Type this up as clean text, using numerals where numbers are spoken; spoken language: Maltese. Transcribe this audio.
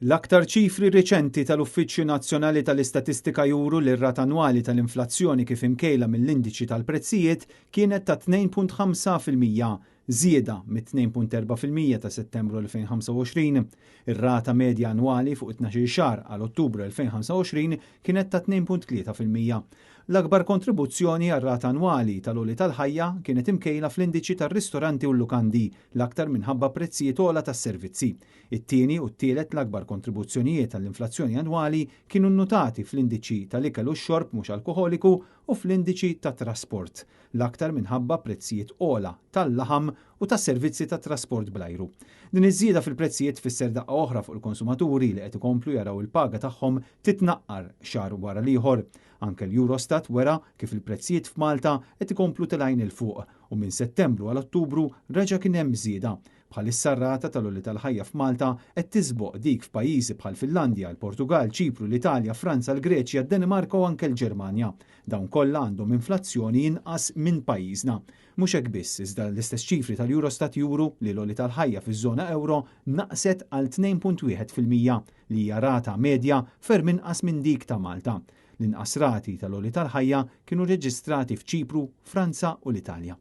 L-aktar ċifri riċenti tal-Uffiċċju Nazzjonali tal-Istatistika juru li r-rata annwali tal-inflazzjoni kif imkejla mill-indiċi tal-prezzijiet kienet ta' 2.5%, żieda mit-2.4% ta' Settembru 2025. Ir-rata medja annwali fuq it-tnax-il xahar għal Ottubru 2025 kienet ta' 2.3%. L-akbar kontribuzzjoni għar-rata annwali tal-għoli tal-ħajja kienet imkejla fl-indiċi tar-ristoranti u l-lukandi, l-aktar minħabba prezzijiet ogħla tas-servizzi. It-tieni u t-tielet l-akbar kontribuzzjonijiet għall-inflazzjoni annwali kienu nnutati fl-indiċi tal-ikel u x-xorb mhux alkoħoliku u fl-indiċi tat-trasport, l-aktar minħabba prezzijiet ogħla tal-laħam u tas-servizzi tat-trasport bl-ajru. Din iż-żieda fil-prezzijiet tfisser daqqa oħra fuq il-konsumaturi li qed ikomplu jaraw il-paga tagħhom titnaqqar xahar wara l-ieħor. Anke l-Eurostat wera kif il-prezzijiet f'Malta qed ikomplu telgħin 'il fuq u minn Settembru għal Ottubru reġa' kien hemm żieda. Bħalissa r-rata tal-għoli tal-ħajja f'Malta qed tisboq dik f'pajjiżi bħall-Finlandja, il-Portugall, Ċipru, l-Italja, Franza, l-Greċja, d-Danimarka u anke l-Ġermanja. Dawn kollha għandhom inflazzjoni inqas minn pajjiżna. Mhux hekk biss, iżda l-istess ċifri tal-Eurostat juru li l-għoli tal-ħajja fiż-żona ewro naqset għal 2.1% li hija rata medja ferm inqas minn dik ta' Malta. L-inqas rati tal-għoli tal-ħajja kienu reġistrati f'Ċipru, Franza u l-Italja.